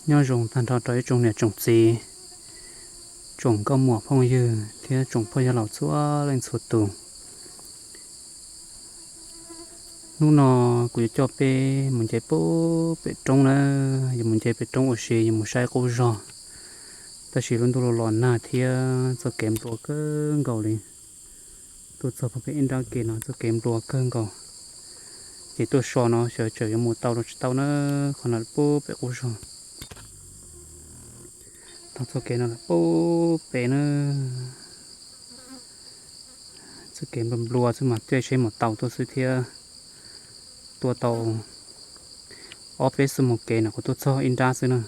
Nyob zoo tag nrho rau ib tsoom niam tsoom txiv, tsoom nkauj muam phooj ywg thiab tsoom phooj ywg laus txhua leej txhua tus. Hnub no kuv yuav coj peb mus nce pem roob na, yuav mus nce pem roob ua si, yuav mus saib qub zog. Tab sis lub ntuj los los nag thiab txoj kev nplua kawg nkaus li. Tuaj txog puag pem ib nrab ke no txoj kev nplua kawg nkaus, ces tuaj so no xyov tseem yuav mus tau los tsis tau na. Qhov no pem qub zog, tog txoj kev no pem na. Txoj kev nplua nplua xwb mas caij tsheb mus tau tuaj xwb thiab. Tuaj tau ob peb xuab moos kev no kuv tuaj txog ib nrab xwb na,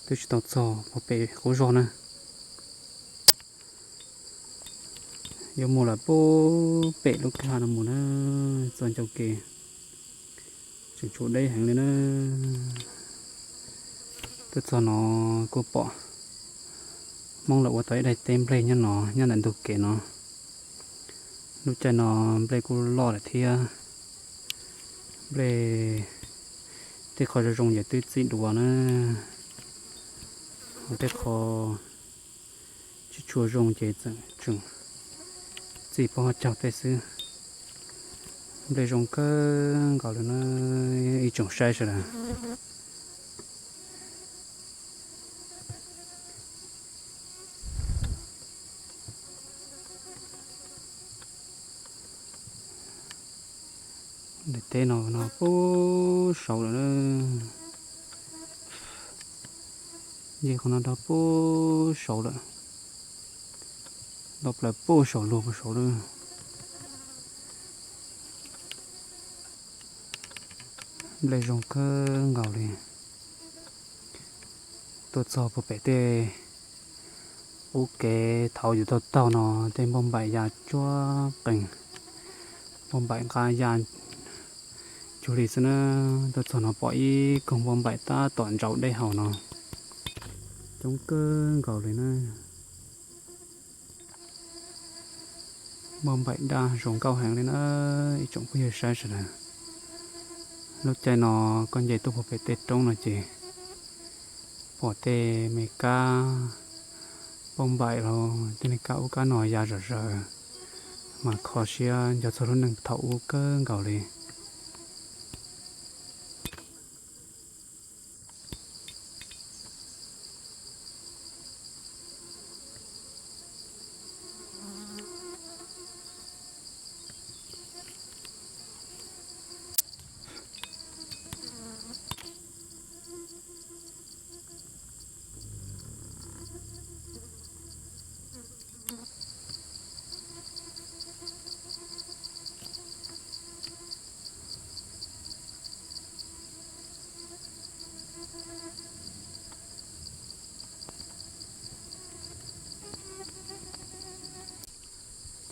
twb tsis tau txog puag pem qub zog na. Yuav mus lawm puag pem lub kwj ha no mus na, txoj ncauj kev tseem tshuav deb heev li na. Tuaj txog no kuj pom Hmoob lawv ua tau ib daim teb nplej nyob no, nyob ntawm ntug kev no. Lub caij no nplej kuj loj lawm thiab. Nplej tej qho zoo zoo ces twb txi dua na, ho tej qho tsis tshua zoo ces tseem tseem txi pov ho caug tej xwb. Nplej zoo kawg nkaus li na, ib tsoom saib sawv daws. Daim teb no no puag saud lawm. Nce qhov no rau puag saud lawm, nto plaws puag saum luag puag saud lawm. Nplej zoo kawg nkaus li. Tuaj txog puag pem tej qub kev thaum yus taug taug no, tej npauj npaim ya cuab qees, npauj npaim nqa ya cuag li xwb na. Tuaj txog no pom ib koog npauj npaim tab tom ntsaum dej haus no, coob kawg nkaus li na. Npauj npaim daj zoo nkauj heev li na, ib tsoom phooj ywg saib sawv daws. Lub caij no koj nce tuaj puag pem tej roob no ces pom tej me kab npauj npaim los tej me kab ub kab no ya zom zaws, mas kho siab nco txog lub neej thaum ub kawg nkaus li.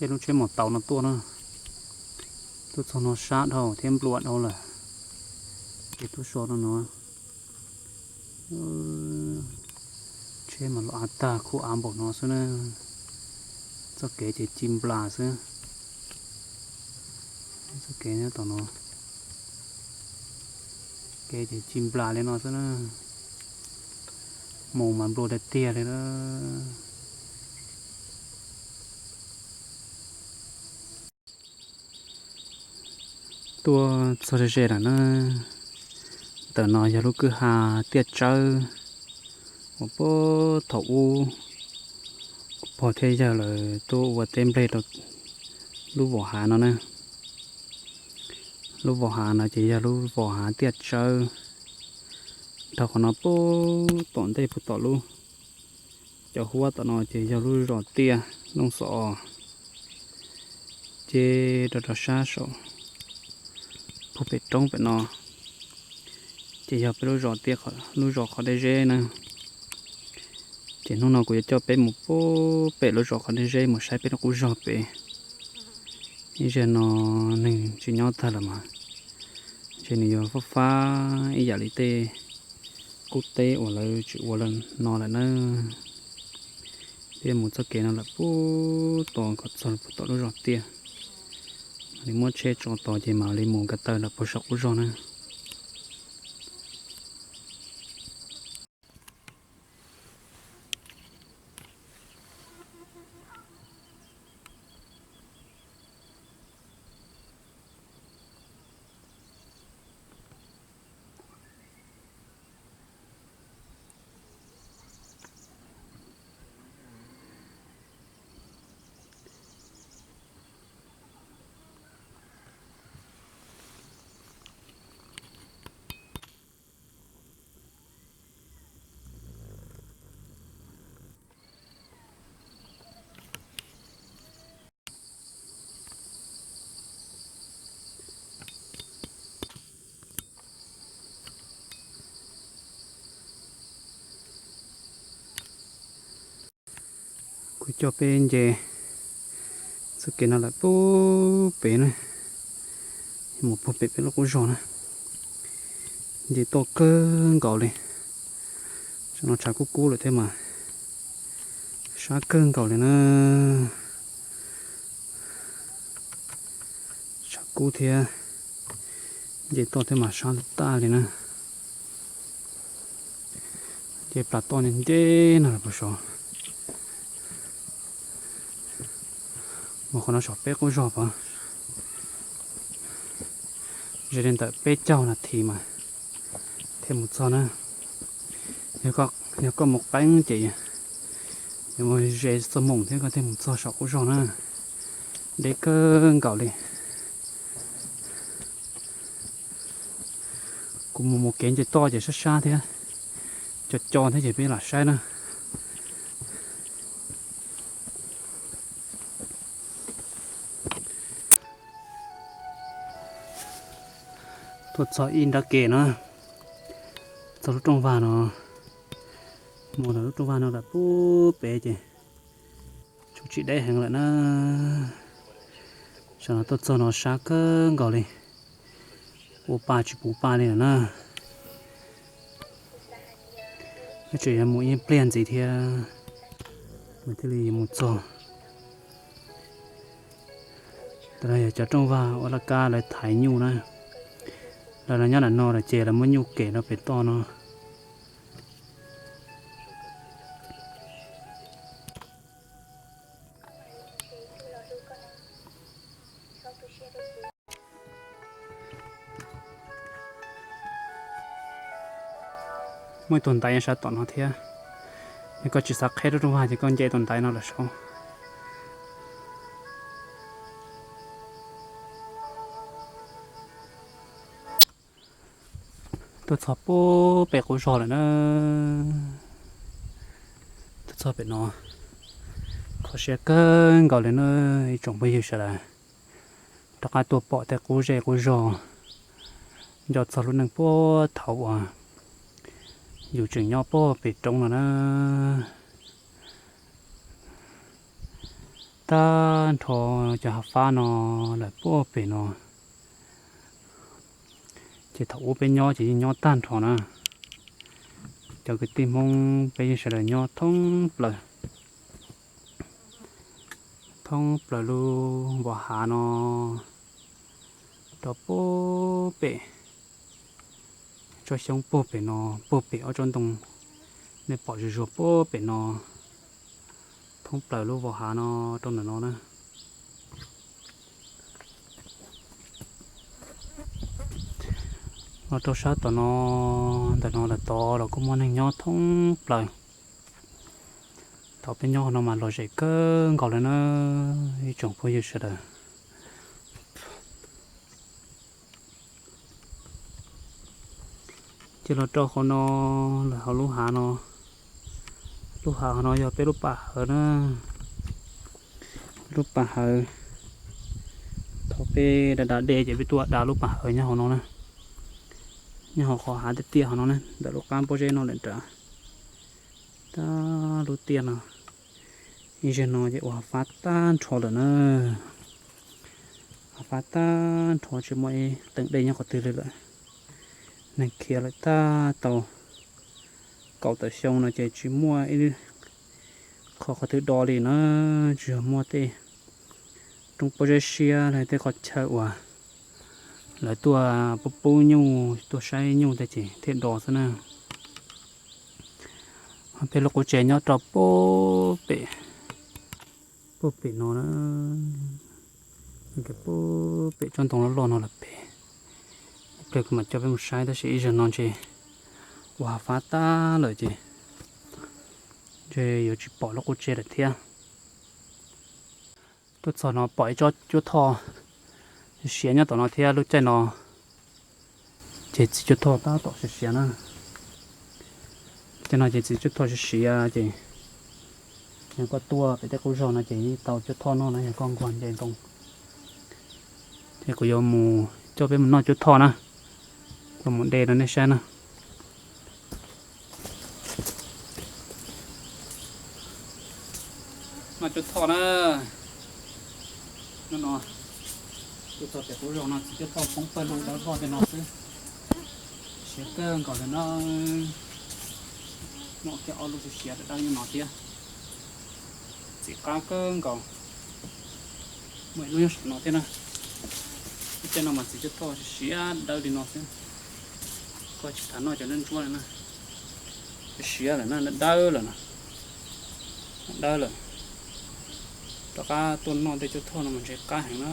Tej lub tsheb maus taus no tuaj na, tuaj txog no sab dhau thiab nplua dhau lawm, ces tuaj so rau no. Tsheb mas los av tag khuj av npaum no xwb na. Txoj kev ces ci nplas xwb. Txoj kev nyob tom no, kev ces ci nplas li no xwb na. Mus mas nplua tiag tiag li na. Tuaj txog ze ze lawm na. Ntawm no yog lub kwj ha Tiaj Tsawb uas puag thaum ub kuv pog thiab yawg lawv tuaj ua teb nplej rau lub vos hav no na. Lub vos hav no ces yog lub vos hav Tiaj Tsawb. Dhau qhov no puag tom ntej puag tom lub, cov huab tom no ces yog lub zos Tiaj Looj Xov Os. Ces rau rau sab saum puag pem roob pem no ces yog peb lub zos Tiaj, lub zos Qhov Dej Zeb na. Ces hnub no kuv yuav coj peb mus puag pem lub zos Qhov Dej Zeb mus saib peb lub qub zog pem. Ib zaug no neeg tsis nyob tag lawm mas ntshe nws yuav fab fab ib yam li tej qub teb uas lawv tsis ua no lawm na. Peb mus txoj kev no lawm puag tom kom txog puag tom lub zos Tiaj, mam li muab tsheb tso tod ces mam li mus ko taw lawm puag saum qub zog na. Kuv coj peb nce txoj kev no lawm puag pem na, mus puag pem peb lub qub zog na. Nce toj kawg nkaus li. Tam no tshav kub kub lawm thiab mas sab kawg nkaus li na. Tshav kub thiab, nce toj thiab mas sab tag li na. Nce plas toj nceb no los puas sov. Mus qhov no saum peb qub zog pov, ze li ntawm peb caug nas this mas thiaj mus txog na. Yog koj mus qeeb ces yuav mus ze txoj moos thiab koj thiaj mus txog saum qub zog na. Deb kawg nkaus li. Kuv mus mus kev nce toj ces sab sab thiab, co co thiab ces peb lam saib na. Tuaj txog ib nrab ke na, txog lub rooj vag no, mus ntawm lub rooj vag no lawm puag pem ces tsuas tsis deb heev lawm na. Tam no tuaj txog no sab kawg nkaus li, ua pa tsis puv pa li lawm na. Nyob tsam yuav mus ib pliag ntxiv thiab mas thiaj li mus txog. Tam no yog cov rooj vag ua laj kab lawv thaiv nyuj na. Lawv los nyob ntawm no lawm ces lawv muab nyuj kem rau pem toj no. Muaj ib tug ntaiv nyob sab tom no thiab. Yog koj tsis xav qheb lub rooj vag ces koj nce tus ntaiv no lawm saud. Tuaj txog puag pem qub zog lawm na. Tuaj txog pem no, kho siab kawg nkaus li na ib tsoom phooj ywg sawv daws. Rov qab tuaj pom tej qub zej qub zog, nco txog lub neej puag thaum uas yus tseem nyob puag pem roob no na. Tag nrho cov hav fab no lawm puag pem no. Ces thaum ub peb nyob ces yeej nyob tag nrho na. Cov kwv tij Hmoob peb yeej sawv daws nyob thoob plaws, thoob plaws lub vos hav no rau puag pem tsob xyoob puag pem no, puag pem ob tsob ntoo nej pom zuj zus puag pem no, thoob plaws lub vos hav no rau ntawm no na. Los rau sab tom no, ntawm no lawm tod los kuj muaj neeg nyob thoob plaws. Thaum peb nyob qhov no mas lom zem kawg nkaus li na ib tsoom phooj ywg sawv daws. Ces los rau qhov no, lawm hauv lub hav no, lub hav qhov no yog peb lub pas hawv na. Lub pas hawv, thaum peb da da dej ces peb tuaj da lub pas hawv nyob hauv no na. Nyob hauv qhov hav tiaj tiaj hauv no na, ntawm lub qab pob zeb no lawm nrad. Tab lub tiaj no, ib zaug no ces ua hav fab tag nrho lawm na. Hav fab tag nrho tsis muaj ib teem dej nyob qhov twg li lawm. Neeg khiav lawm tag tau kaum tawm xyoo no ces tsis muaj ib qho qhov twg do li na, tsuas yog muaj tej roob pob zeb siab los tej qhov chaw uas lawv tuaj pub pub nyuj tuaj saib nyuj tej ces thiaj do xwb na. Peb lub qub tsev nyob rau puag pem, puag pem no na, puag pem tsob ntoo loj loj no lawm pem. Ib pliag kuv mam coj peb mus saib tab sis ib zaug no ntshe ua hav fab tag lawm ces ntshe yuav tsis pom lub qub tsev lawm thiab. Tuaj txog no pom ib tsob cuab thoj siav nyob tom no thiab lub caij no ces txiv cuab thoj tab tom siav siav na. Caij no ces txiv cuab thoj siav siav ces yog koj tuaj pem tej qub zog no ces yeej tau cuab thoj noj na yog koj nquag nce ntoo. Ces kuv yuav mus coj peb mus noj cuab thoj na, kuv mus de rau nej saib na. Cuab Thoj na, hnub no tuaj txog pem qub zos no txiv Cuab Thoj poob pawg lug dawb vog tej no xwb. Siav kawg nkaus li na, muaj kiag ob lub siav siav dawb dawb nyob no thiab. Txiv qab kawg nkaus. Muaj ib lub nyob saum no thiab na. Lub caij no mas txiv Cuab Thoj siav dawb li no xwb. Koj tsis tas noj cov ntsuab ntsuab li na. Siav lawm na, dawb lawm na. Dawb lawm. Rov qab tuaj noj tej Cuab Thoj no mas ntse qab heev na.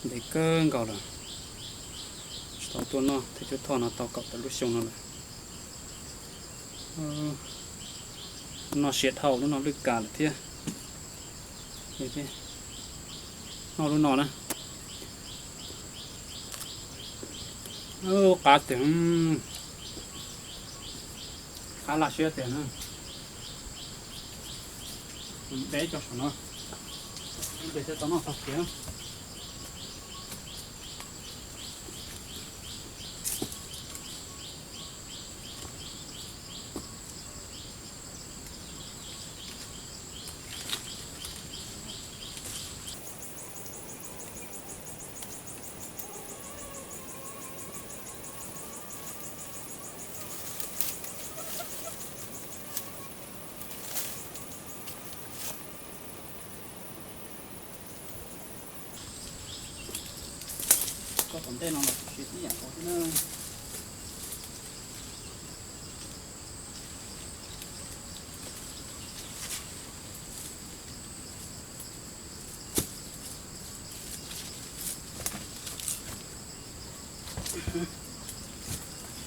Ntev kawg nkaus lawm tsis tau tuaj noj tej Cuab Thoj no tau kaum tawm lub xyoo no lawm. Noj siav dhau lub no lwj kas lawm thiab. Noj lub no na. Qab tiag, qab laj siab tiag na. Deb cov saum no, thiaj tau noj tau siav. Koj tom ntej no los siav tib yam nkaus thiab na.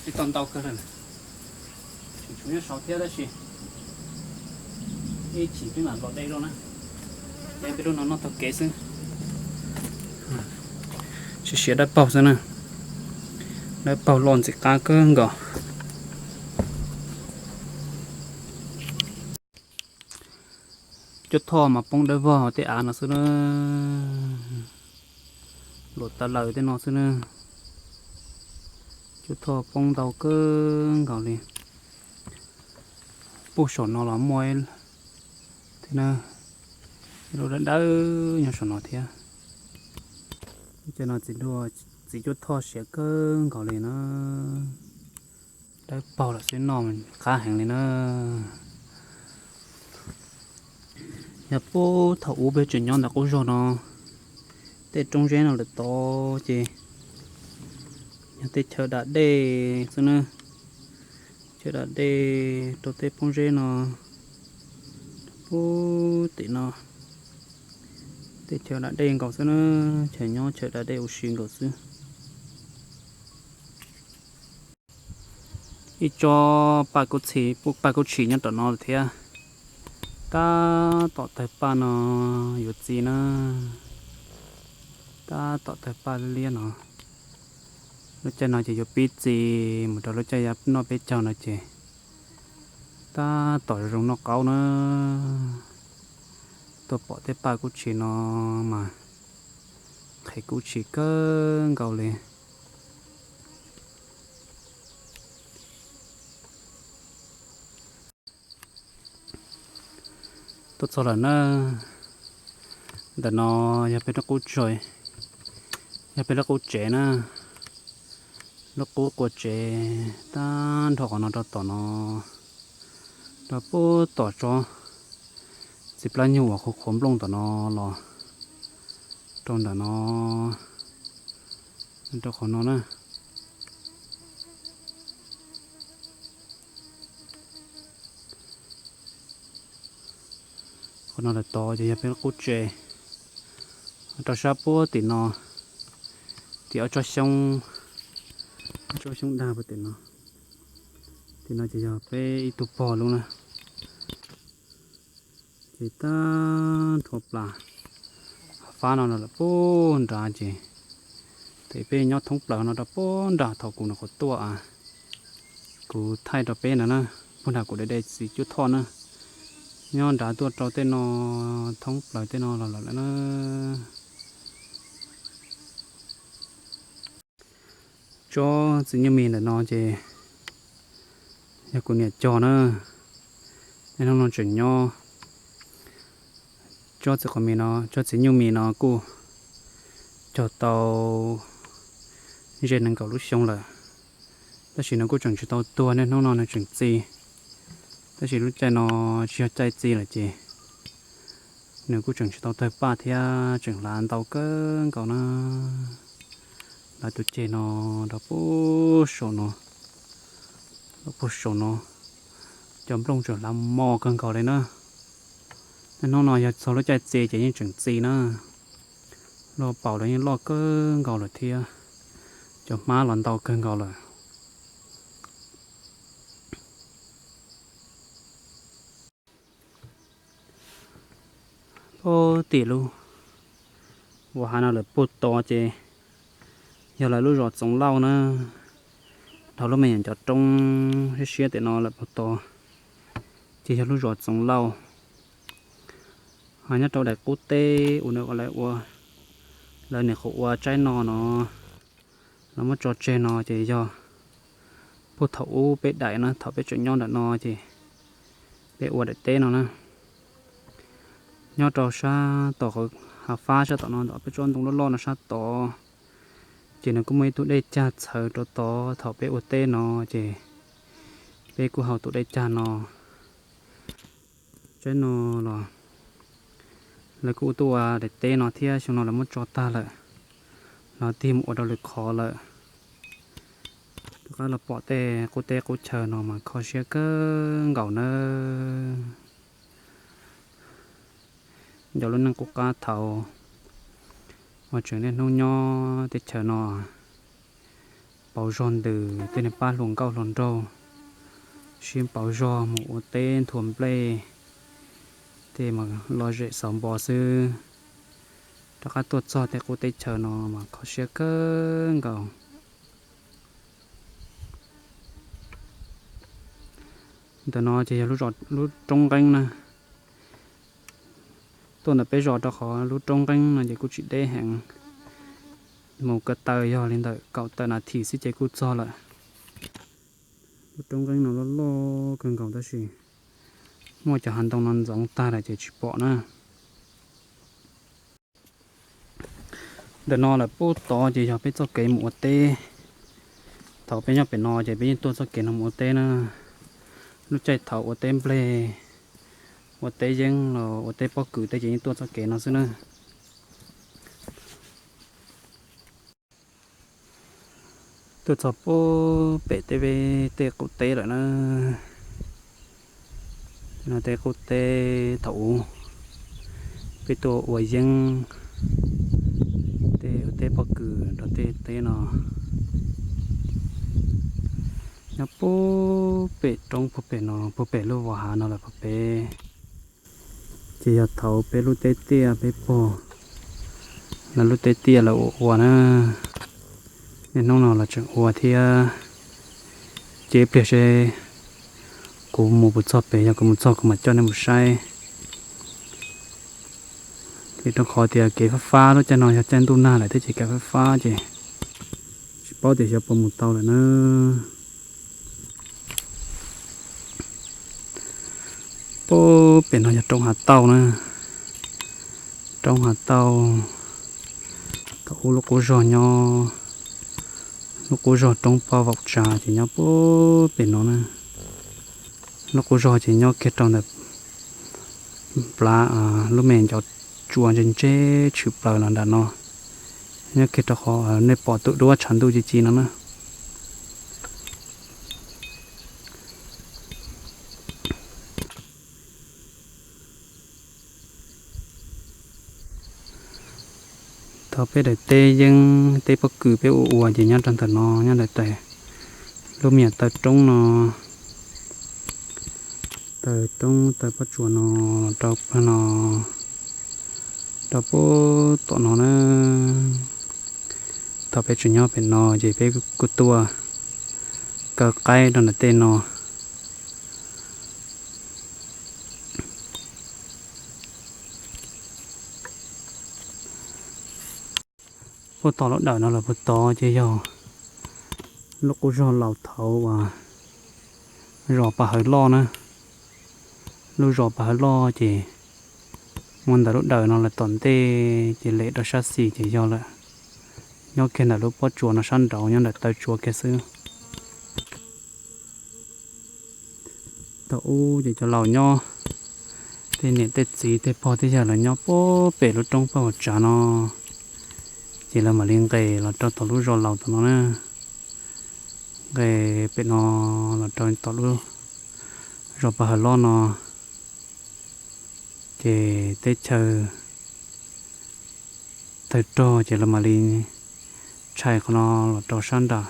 Tsis tau ntau kawg li, tseem tshuav nyob saud thiab tab sis ib chim peb mam los de zoj na. De peb lub no noj taug kev xwb. Siav siav dawb paug xwb na, dawb paug loj ntxim qab kawg nkaus. Cuab Thoj mas poob dawb vog tej av no xwb na, luam taw laws tej no xwb na. Cuab Thoj poob ntau kawg nkaus li. Puag saum no los muaj thiab na, lub dawb dawb nyob saum no thiab. Ces no txiv, txiv Cuab Thoj siav kawg nkaus li na, dawb paug lawm xwb noj qab heev li na. Yog puag thaum ub peb tseem nyob ntawm qub zos no, tej roob zeb no lawm tod ces yog tej chaw da dej xwb na. Chaw da dej rau tej pob zeb no, puag tim no, tej chaw da dej nkaus xwb na, chaw nyob chaw da dej ua si nkaus xwb. Ib tsob paj kub txhis, paj kub tshis nyob tom no thiab. Tab tom tawg paj no yuav txi na, tab tom tawg paj liab no. Lub caij no ces yuav pib txi mus rau lub caij yav noj peb caug no ces tab tom zoo noj qaub na. Tuaj pom tej paj kub tshis no mas qhis kub tshis kawg nkaus li. Tuaj txog lawm na. Ntawm no yog peb lub qub tsev, yog peb lub qub tsev na. Lub qub qua tsev tag nrho qhov no rau tom no, rau puag tom tsob txiv plab nyuj uas qhuav qhuav nplooj tom no los rau ntawm no, rau qhov no na. Qhov no lawm tod ces yog peb lub qub tsev. Rau sab puag tim no, tim ob tsob xyoob, ob tsob xyoob dag puag tim no. Tim no ces yog peb ib tug pog lub na. Ces tag nrho plas fab no lawm puag nrad ces, ces peb nyob thoob plaws no rau puag nrad thaum kuv nyuam qhuav tuaj, kuv thaij rau peb no na, puag nrad kuv de de txiv cuab thoj na. Nyob nrad tuaj rau tej no, thoob plaws tej no los lawm na. Tsob txiv nyuj mis ntawm no ces yog kuv niam cog na. Niaj hnub no tseem nyob, Tsob txiv qos mis no, tsob txiv nyuj mis no kuj cog tau ze nees nkaum lub xyoo lawm, tab sis nws kuj tseem tsis tau tuag, niaj hnub no nws tseem txi. Tab sis lub caij no tsis yog caij txi lawm ces nws kuj tseem tsis tau tawg paj thiab, tseem hlav ntau kawg nkaus na. Hlav tus ceg no rau puag saum no, rau puag saum no, cov nplooj tseem hlav mos kawg nkaus li na. Niaj hnub no yog txog lub caij txi ces yeej tseem txi na. Lub hauv paus los yeej loj kawg nkaus lawm thiab, cov hmab los ntau kawg nkaus lawm. Puag tim lub vos hav no lawm puag tod ces yog lawv lub zos Txoov Lauj na. Dhau lub me nyuam ncov roob siab siab tim no lawm puag tod ces yog lub zos Txoov Lauj. Ho nyob rau daim qub teb uas nws lawv ua, lawv nyuam qhuav ua tsaib no no, lawv muab tso tseg no ces yog puag thaum ub peb daim na, thaum peb tseem nyob ntawm no ces peb ua daim teb no na. Nyob rau sab tom qhov hav fab sab tom no ntawm peb tsob ntoo loj loj no sab tod, ces nws kuj muaj ib tug dej cag txhawv rau tod thaum peb ua teb no ces peb kuj haus tus dej cag no. Tsaib no los lawv kuj tuaj ua daim teb no thiab, xyoo no lawv muab tso tag lawm, los tig mus ua rau lwm qhov lawm. Rov qab los pom tej qub teb qub chaw no mas kho siab kawg nkaus nawb. Cov lub neej qub qab thaud uas tseem niaj hnub nyob teb chaws no, pauv zog ntws, tej niag pab hluas nkauj hluas nraug sib pauv zog mus ua teb nthua nplej, tej mas lom zem xauv npo xwb. Rov qab tuaj txog tej qub teb chaws no mas kho siab kawg nkaus. Ntawm no ces yog lub roob nqeeb na. Tuaj ntawm peb zos rau qhov lub roob nqeeb no ces kuj tsis deb heev, mus ko taw yog li ntawm kaum tawm nas this xwb ces kuj txog lawm. Lub roob nqeeb no loj loj kawg nkaus tab sis muaj cov hav ntoo no ntxoov tag lawm ces tsis pom na. Ntawm no lawm puag tod ces yog peb txoj kev mus ua teb. Thaum peb nyob pem no ces peb yeej tuaj txoj kev no mus ua teb na. Lub caij thaum ua teb nplej, ua teb yeeb los ua teb pob kws tej ces yeej tuaj txoj kev no xwb na. Tuaj txog puag pem tej, tej qub teb lawm na. No tej qub teb thaum ub peb tuaj ua yeeb, tej ua teb pob kws rau tej teb no. Nyob puag pem roob puag pem no, puag pem lub vos hav no lawm puag pem. Ces yog thaum peb lub teb tiaj peb pog lawv lub teb tiaj lawv ua ua na. Niaj hnub no los tseem ua thiab. Ces ib pliag seb kuv mus puas txog pem, yog kuv mus txog kuv mam coj nej mus saib. Vim rau qhov tias kev fab fab lub caij no yog caij ntuj nag lawm thiab ces kev fab fab ces tsis paub tias xyov puas mus tau lawm na. Puag pem no yog roob Hav Tauj na. Roob Hav Tauj, thaum ub lub qub zog nyob, lub qub zog roob Paj Vaum Tsav ces nyob puag pem no na. Lub qub zog ces nyob kiag rau ntawm plav lub me ncov tsua ntse ntse tshwm plaws los nram no, nyob kiag rau qhov nej pom tus duab tshav ntuj ci ci no na. Thaum peb daim teb yeeb teb pob kws peb ua ua ces nyob rau ntawm no, nyob ntawm taw, lub me nyuam taw roob no, taw roob taw pob tsuas no, rau no, rau puag tom no na. Thaum peb tseem nyob pem no ces peb kuj tuaj kaw qaib rau ntawm tej no. Puag tom lub dawm no los puag tod ces yog lub qub zog laus thaud uas zos Pas Hawv Loj na. Lub zos Pas Hawv Loj ces Muaj ntawm lub dawm no lawm tom ntej ces lem rau sab xis ces yog lawm. Nyob kiag ntawm lub pob tsuas no sab nraud nyob ntawm taw tsuas kiag xwb. Thaum ub ces cov laus nyob, tej niam tej txiv tej pog tej yawg lawv nyob puag pem lub roob paj hauv tsav no, ces lawv mam li nqes los rau tom lub zos laus tom no na. Nqes pem no los rau tom lub zos paj hawv loj no, ces teb chaws tawg rog ces lawv mam li tshais qhov no los rau sab nram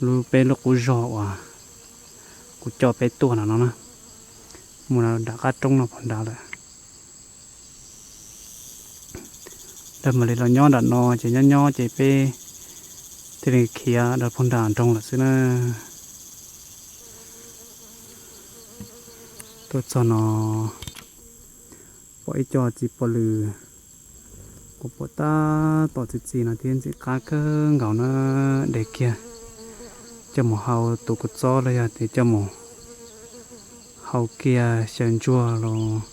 lub peb lub qub zos uas kuv coj peb tuaj no no na, mus nram qab roob no puag nrad lawm. Lawv mam li los nyob nram no ces nyob nyob ces peb thiaj li khiav rau puag nram nroog lawm xwb na. Tuaj txog no pom ib co txiv pos lwm, kuv pom tab tom txi txiv no thiab ntxim qab kawg nkaus na, de kiag coj mus hau tus kua txob los yog tias coj mus hau kiag xyaw ntsuag los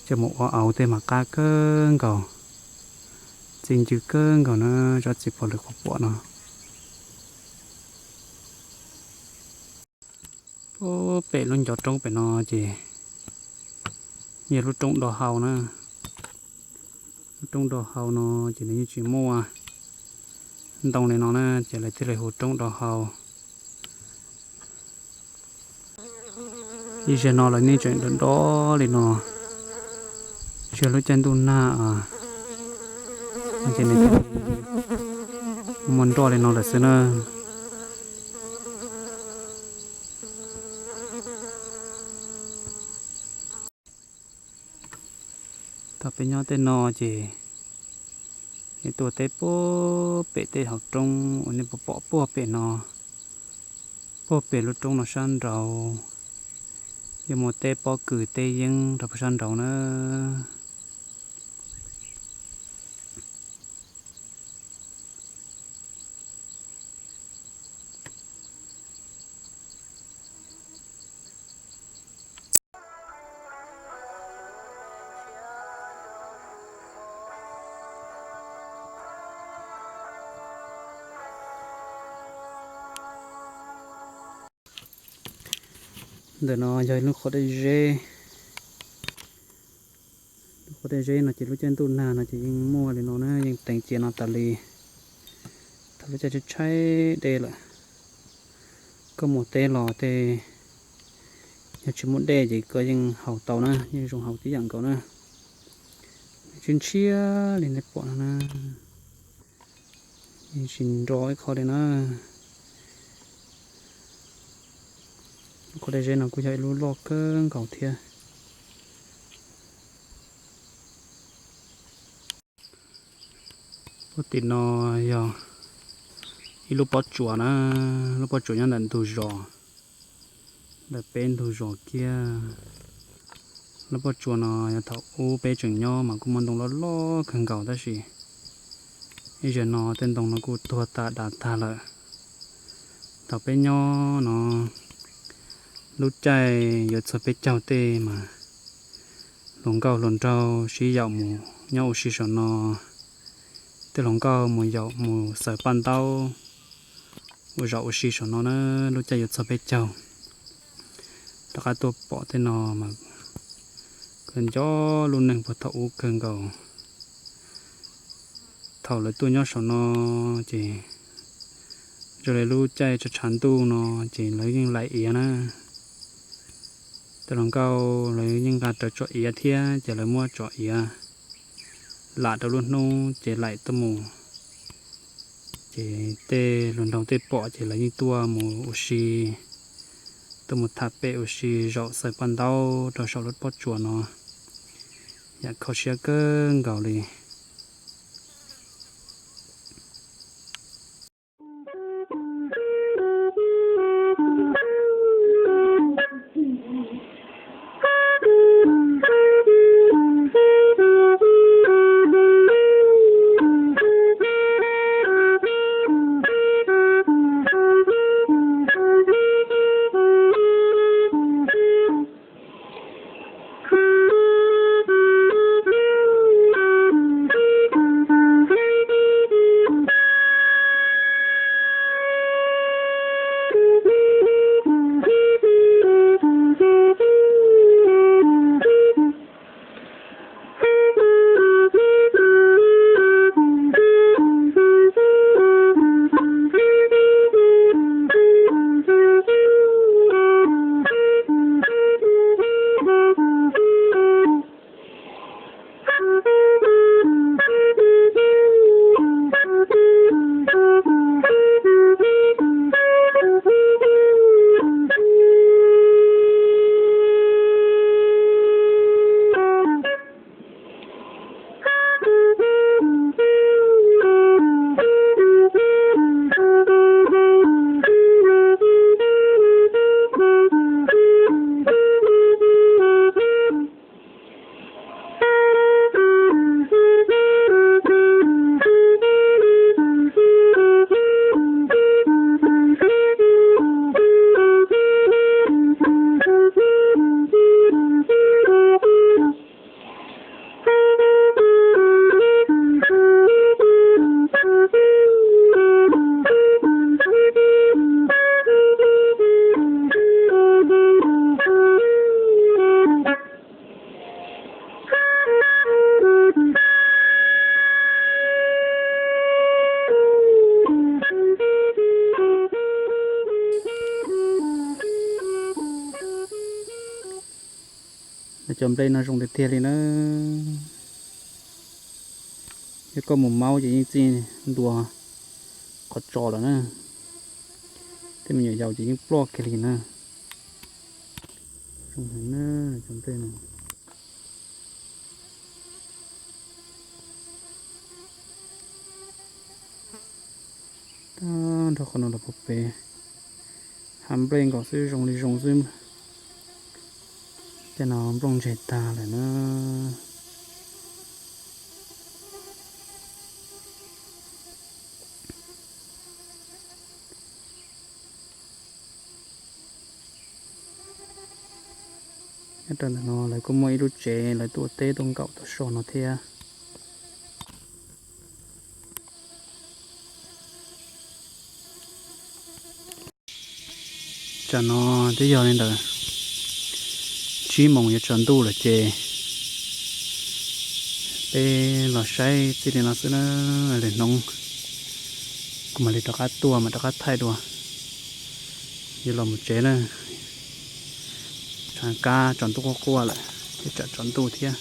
coj mus ua auv tej mas qab kawg nkaus, txi ncw kawg nkaus na, tsob txiv pos lwm kuv pom no. Puag pem lub ncov roob pem no ces yog lub roob do hau na. Lub roob do hau no ces nws yeej tsis muaj ntoo li no na, ces lawv thiaj li hu roob do hau. Ib zaug no lawv yeej tseem do do li no, tsis yog lub caij ntuj nag ces nws muaj nroj li no lawm xwb na. Thaum peb nyob tej no ces nej tuaj teb puag pem tej hauv roob uas nej puas pom puag pem no, puag pem lub roob no sab nraud, yeej muaj teb pob kws teb yeeb rau puag sab nraud na. Ntawm no yog ib lub qhov dej zeb. Lub qhov dej zeb no ces lub caij ntuj nag no ces yeej muaj li no na, yeej teev cia no tas li. Thaum lub caij tshaib tshaib dej lawm, koj mus teb los tej, yog tsis muaj dej ces koj yeej haus tau na, yeej zoo haus tib yam nkaus na. Ntshiab ntshiab li nej pom no na, yeej tsis nro ib qho li na. Lub qhov dej zeb no kuj yog ib lub loj kawg nkaus thiab. Puag tim no yog ib lub pob tsuas na, lub pob tsuas nyob ntawm ntug zos, ntawm peb ntug zos kiag. Lub pob tsuas no yog thaum ub peb tseem nyob mas kuj muaj ntoo loj loj kawg nkaus tab sis ib zaug no tej ntoo no kuj tuag tas dav tag lawm. Thaum peb nyob no lub caij yuav txog peb caug tej mas hluas nkauj hluas nraug sib yaum mus nyob ua si saum no. Tej hluas nkauj mus yaum mus xaws paj ntaub ua zaum ua si saum no na, lub caij yuav txog peb caug. Rov qab tuaj pom tej no mas kawg nco lub neej puag thaum ub kawg nkaus. Thaum lawv tuaj nyob saum no ces zoo li lub caij tshav tshav ntuj no ces lawv yeej laim iav na. Tej hluas nkauj lawv yeej nqa rawv tsom iav thiab ces lawv muab tsom iav lam rau lub hnub ces laim tuaj mus. Ces tej hluas nraug tej pom ces lawv yeej tuaj mus ua si, tuaj mus tham pem ua si zaum xaws paj ntaub rau saum lub pob tsuas no, yam kho siab kawg nkaus li. Cov nplej no zoo tiag tiag li na. Yog koj mus maub ces yeej txij ntua qhov tsos lawm na. Tej me nyuam yaus ces yeej ploj kiag li na. Zoo heev na, cov nplej no. Tag nrho qhov no los puag pem, hav nplej nkaus xwb, zoo li zoo xwb. Tej no nplooj ntseg tag lawm na. Nyob rau ntawm no lawv kuj muaj ib lub tsev, lawv tuaj ua teb tuaj nkaum tau so no thiab. Tsam no twb yog li ntawd tsib moos yuav tsaus ntuj lawm ces peb los saib txij li no xwb na. Lwm hnub kuv mam li rov qab tuaj mam rov qab thaij dua. Yuav los mus tsev na. Tshav kab tsaus ntuj quaj quaj lawm, thiab tsam tsaus ntuj thiab.